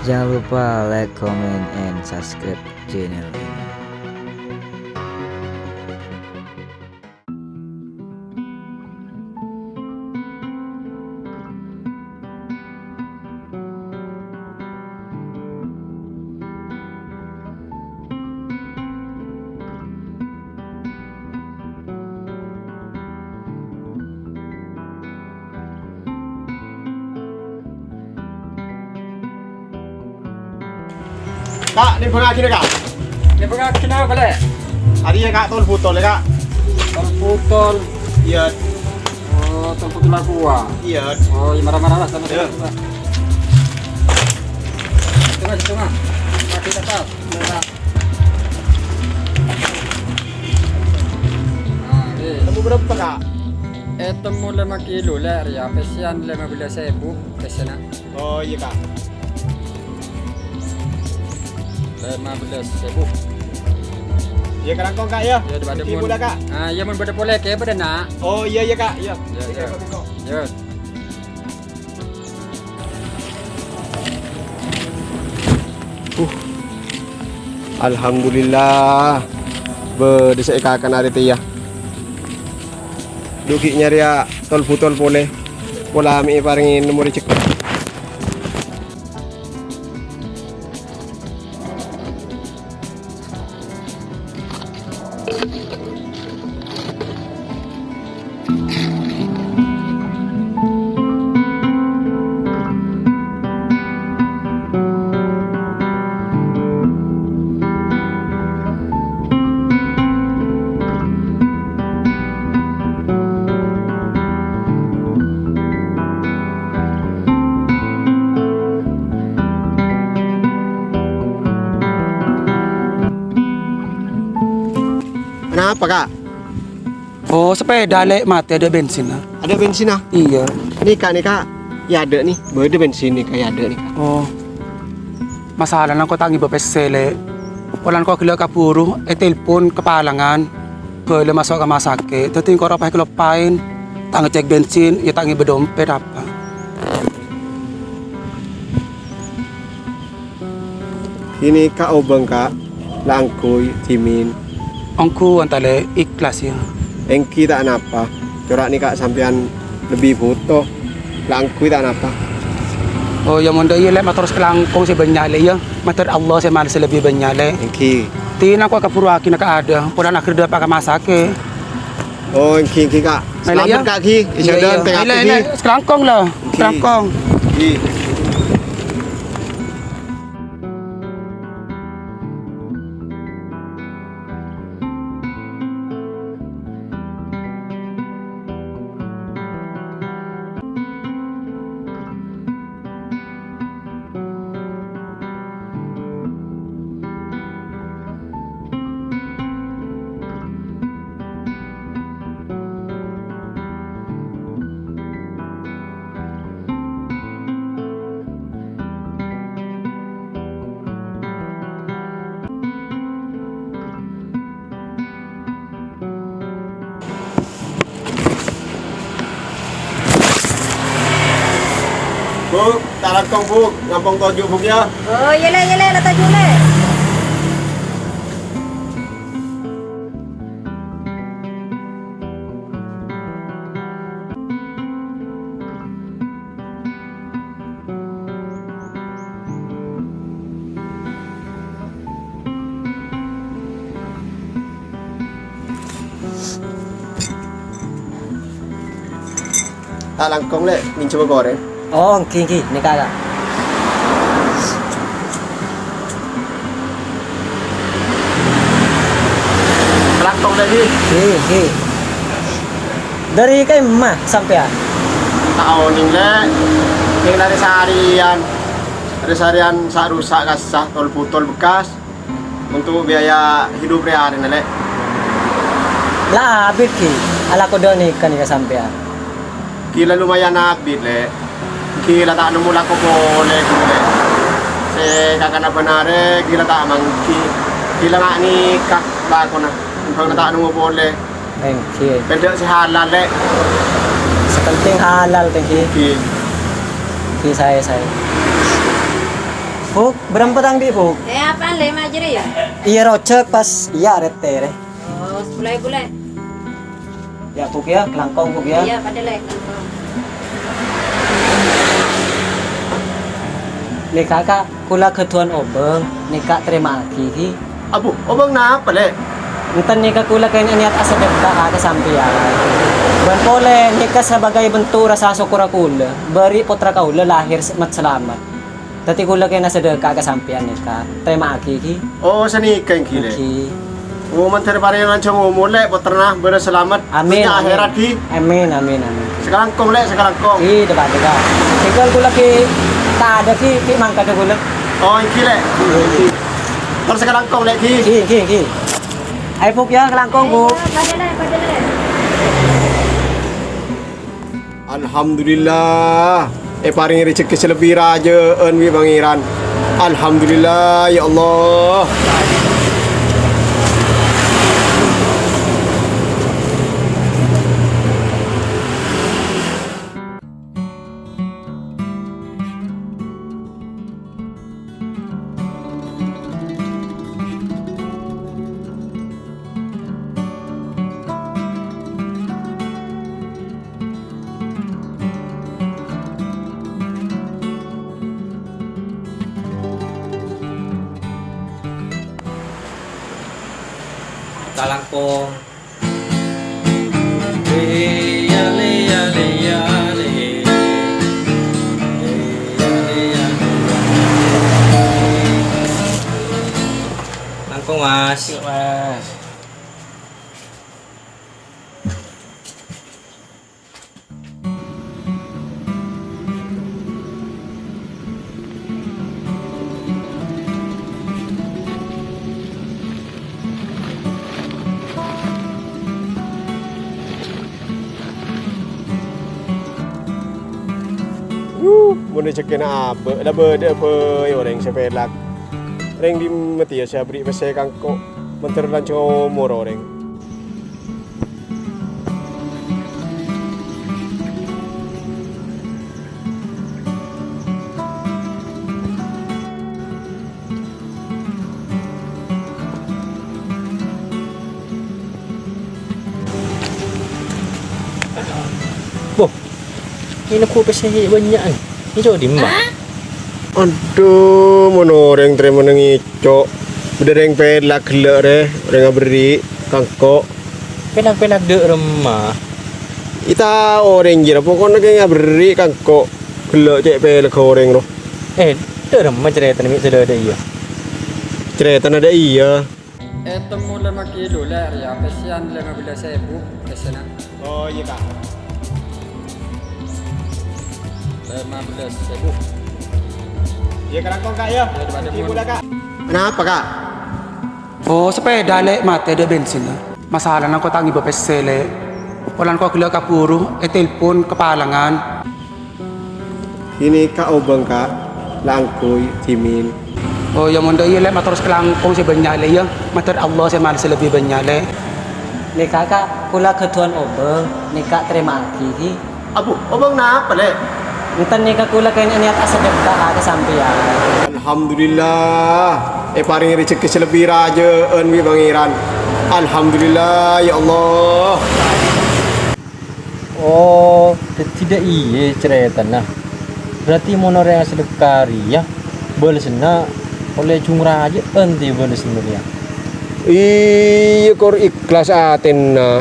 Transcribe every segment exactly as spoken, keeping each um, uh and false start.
Jangan lupa like, comment, and subscribe channel ini. Ka', nèmbhângngaghi, Ka'. Nèmbhângngaghi napa, Lè'? Arèya, Ka', tol butol, yâ, Ka'. Tol butol. Iyâ. Oh, tol butol aqua. Iyâ. Oh, iyâ, mara-mara, Mas, sama. Iyâ. Hitungan, hitungan. Mati, Ka'. Nah, ini. Temmo bârâmpa, Ka'? Eh, temmo lèma kilo, Lè', rèya. Pèssèyan lèma bellâs èbu, pèssèna. Oh, iyâ, Ka'. Lèma bellâs èbu. Iyâ, kalangkong, Ka', yâ. Iyâ, dibâdâ. Èngghi mon. Polè, Ka'. Ah, iyâ, mon bâdâ polè, kèya bâdâ, Na'. Oh, iyâ, iyâ, Ka', iyâ. Iyâ, iyâ. Iyâ. Uh. Alhamdulillah. Bâdâ sè èkakana arè tèya. Dhu ghi' nyarèya tol butol polè. Pola mè' èparèngè nemmo rejhekkè. Anapa, Ka'? Oh, sepèda, Lè', matè, adâ' bensinna. Adâ' bensinna? Iyâ. Nèka, nèka, è adâ' nè, bâdâ bensin nèka è adâ' nèka. Oh. Masalana engko' ta' ngibâ pèssè, Lè'. Polana engko' ghellâ' kabhuru ètelpon ka Palangan, ghellâ' maso' ka rumah sakit. Dhâddhi engko' rowa pas èkaloppaè, ta' ngecek bensin, iyâ ta' ngibâ dompet apa. Kènè' Ka' obâng, Ka', la angghuy dhimèn. Ongghu, anta, Lè', ikhlas, yâ. Èngghi ta' napa. Cora' nè Ka' sampèyan lebbi bhuto. La angghuy ta' napa. Oh, yâ, mon dâ' iyâ, Lè', mator sakalangkong sè bânnya', Lè', yâ. Mator Allah sè malès sè lebbi bânnya', Lè'. Èngghi. Tina engko' kabhuruwâghi nèka adâ', polana aghâr dâpa' ka rumah sakit. Oh, èngghi, èngghi, Ka'. Ayo, Lè', yâ. Salamet, Ka', ghi. Iyâ, iyâ. Ayo, Lè', Lè', sakalangkong, la. Èngghi. Sakalangkong. Èngghi. Bu', ta' langkong, Bu'. Ngampong toju', Bu', yâ. Oh, iyâ, Lè', iyâ, Lè', la toju', Lè'. Ta' langkong, Lè', minjhemma korèng. Oh, èngghi, èngghi, nèka, Ka'. Langkong, Lè', ghi. Èngghi, èngghi. Dâri ka'imma sampèyan? Ta' onèng, Lè'. Kèng dâri sarèyan. Dâri sarèyan sa' rusak kassa, tol butol bekas. Untuk biaya hidup rè-arèna, Lè'. La abit, ghi, alako dâ' nèka nèka sampèyan. Ghi la lumayan abit, Lè'. Ghi la ta' nemmo lako polè, ghi, Lè'. Sè kakana bân arè, ghi la ta' mangghi. Ghi la nga' nèka lakona. Bân ta' nemmo polè. Èngghi. Bhender sè halal, Lè'. Sè penting halal, èngghi. Èngghi. Èngghi, saè, saè. Bârâmpa tang bi', Bu'? Eh, apaan, Lè? Majârâ, yâ? Iyâ, rojhâk pas, iyâ, arèt tèrè. Oh, sepuluh èbu, Lè. Yâ, Bu', yâ, kalangkong, Bu', yâ. Iyâ, padâ, Lè, kalangkong. Nèka, Ka', kaulâ ghâdhuwân obâng, nèka tarèma'aghi, ghi. Abu, obâng napa, Lè? Enten nèka kaulâ kènè' niyat asadhekka ka sampèyan. Bân polè nèka sabâgâi bentuk rasa sokkorra kaulâ, bâri' pottra kaulâ lahèr se-, mat-salamet. Dhâddhi kaulâ kènè' sadhekka ka sampèyan nèka. Tarèma'aghi, ghi. Oh, sanèka ènggi, Lè. Ènggi. Oh, mandhâr parèngè lanjhâng omor, Lè, pottrana, bârâs salamet. Amin, dunnya amin. Akhèrat, ghi. Amin, amin, amin. Sakalangkong, Lè, sakalangkong. Ghi, dâpa', dâpa'. Sèngkol kaulâ ghi, ta' adâ, ghi, ghi mangkadhâ kaulâ. Oh, ènggi, Lè. Ènggi. Terros sakalangkong, Lè, ghi. Ghi, ghi, ghi. Ayo, Bu', yâ, kalangkong, Bu'. Ayo, padâ, Lè, padâ, Lè. Alhamdulillah, èparèngè rejhekkè sè lebbi rajâ'ân bi' Pangèran. Alhamdulillah, ya Allah. Kalangkong. Langkong, Mas. Yuk, Mas. Wuh, mon rejhekkèna abâ', la bâdâ'â bhâi orèng sè pèlak. Rèng dimma tèya sè aberri' pèssè ka engko', mandhâr lanjhâng omor orèng. Boh, nèngghu pèssè bânnya'an. Nèco' dimma? Adhu, mon orèng tarèmana ngeco', bâdâ rèng pèlak ghellâ' rè, orèng aberri' ka engko'. Pèlak-pèlak dâ' remma? Ita orèng jârèya, pokokna kèng aberri' ka engko'. Ghellâ' cè' pèlak orèng, ro. Eh, dâ' remma carètana mè' sè dâ' iyâ? Carètana dâ' iyâ. Ètemmo lèma kilo, Lè', rèya pèssèyan lèma bellâs èbu pèssèna. Oh, iyâ, Ka'. Lèma bellâs èbu. Iyâ, kalangkong, Ka', yâ. Iyâ, dâpa' Iyâ, mon. Pula, Ka'. Anapa, Ka'? Oh, sepèda, Lè', matè dâ' bensinna. Masalana engko' ta' ngibâ pèssè, Lè'. Polana engko' ghellâ' kabhuru ètelpon ka Palangan. Ghânèka obâng, Ka', la angghuy dhimèn. Oh, yâ, mon dâ' iyâ, Lè', mator sakalangkong sè bânnya', Lè', yâ. Mandhâr Allah sè marè sè lebbi bânnya', Lè'. Nèka, Ka', kaulâ ghâdhuwân obâng, nèka tarèma'aghi, ghi. Abu, obâng napa, Lè'? Enten nèka kaulâ kènè' niyat asadhekka ka sampèyan. Alhamdulillah, èparèngè rejhekkè sè lebbi rajâ'ân bi' Pangèran. Alhamdulillah, ya Allah. Oh, dhâddhi dâ' iyâ carètana. Berarti mon orèng asadhekka rèya, bâlessanna ollè jhung rajâ'ân tè bâlessanna rèya. Iyâ, kor ikhlas atèna.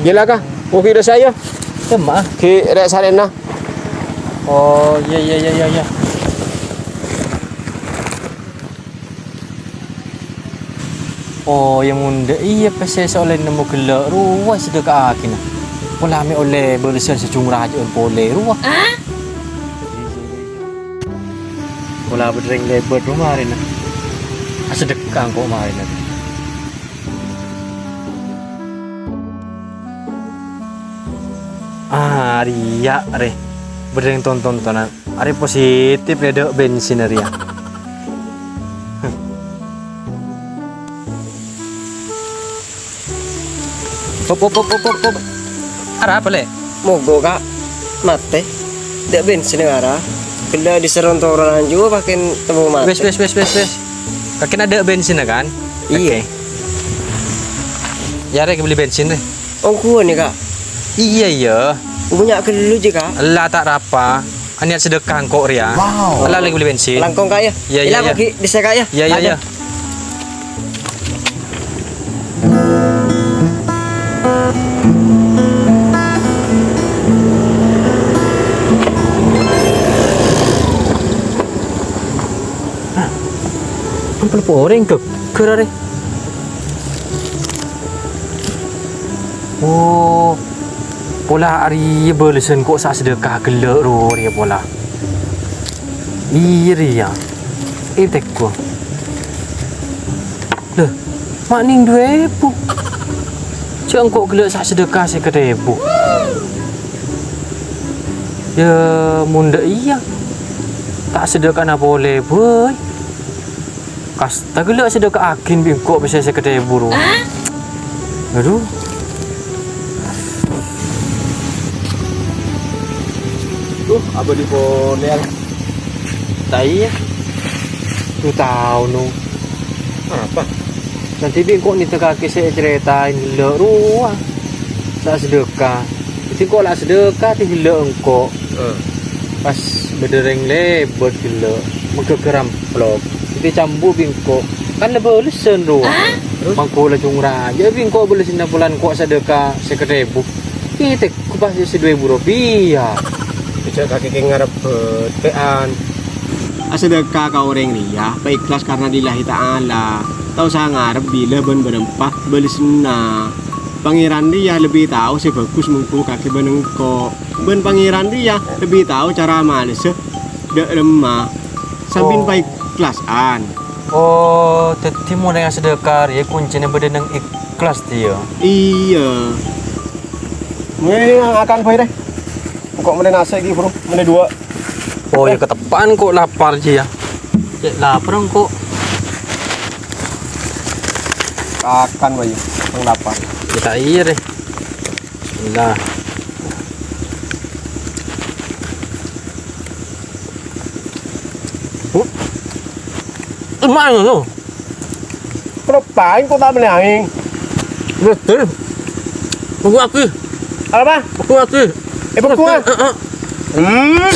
Iyâ la, Ka', moghâ dâ' saya. Temma. Ghi' rè' sarèna. Oh, iyâ, iyâ, iyâ, iyâ, iyâ. Oh, yâ mon dâ' iyâ pèssè sè ollè nemmo ghellâ' rowa èsadheka'aghina. Pola mè' ollè bâlessan sè jhung rajâ'ân polè rowa. Pola bâdâ rèng lèbât rowa marèna. Asadhekka engko' marèna. Ah, rèya, rè. Bâdâ rèng ton-tontonan. Arè positif rè dâ' bensinna rèya. Hop, hop, hop, hop, hop, hop. Arapa, Lè'? Mogok, Ka'. Matè. Dâ' bensinna ngara. Ghellâ' dhisèr ron-toronan jhughân pakèn temmo matè. Wes, wes, wes, wes, wes. Kakè adâ' bensinna, kan? Iyâ. Oke. Yâ, rè, beli bensin, rè. Ongghuwân, yâ, Kak? Iyâ, iyâ. Bânnya' ghâllu, jiyâ, Kak. Ella ta' rapa. Niat sedekah engko' rèya. Wow. Ella lagi beli bensin. Langkong, Kak, yâ. Iyâ, iyâ, ella iyâ. Bagi dissa, Kak, yâ. Iyâ, iyâ, iyâ. Ampon orèng ghâgghâr arè. Oh, pola arèya bâlessan ko' sa' sedekah ghellâ' rowa rèya pola. Iyâ rèya. Ètekko. Lè, ma' nèng du èbu. Jhâ' engko' ghellâ' sa' sedekah sèket èbu. Yâ, mon dâ' iyâ. Ta' sedekana polè, bhâi. Kasta ghellâ' sedeka'aghin bi' engko' pèssè sèket èbu rowa. Adhu. Duh, abâli polè, Al. Ta' iyâ. Duh, tao, no. Apa? Dâddhi bi' engko' nètekkaghi sè ècarètaè ghellâ' rowa. Sa' sedekah. Dâddhi engko' la sedekah, dâddhi ghellâ' engko'. Eh. Pas bâdâ rèng lèbât ghellâ', maghâghâr amplop. Dâddhi cambu' bi' engko'. Kan la bâlessan rowa. Hah? Terus? Mangko la cong rajâ bi' engko' bâlessanna polana engko' sedekah sèket èbu. Ètekko pas sè du èbu ropèya. Jhâ' kakè ngarep bâtè'an. Asedekah ka orèng rèya, paèhlas karna lillahi ta'ala. Ta' osa ngarep bilâ bân bârâmpa bâlessanna. Pangèran rèya lebbi tao sè bhâghus mongghu kakè bân engko'. Bân Pangèran rèya lebbi tao cara malessa dâ' remma. Sampèyan Oh. paèhlasan. Oh, dâddhi mon rèng asedekah rèya koncèna bâdâ neng èhlas, yâ? Iyâ. Mè' ngakan bhâi, rè. Engko' mènè nasè' ghi', bro. Mènè duwâ'. Oh, yâ, Eh. kateppa'a engko' lapar, jiyâ. Cè' lapar engko'. Ngakan bhâi, bân lapar. Yâ, ta' iyâ, rè. Bismillah. Huh? Emang lo. Ngapain kok tak mènè aèng? Betul. Aku aku. Apa? Aku aku. Eh, beku, ah? Heeh. Hmm.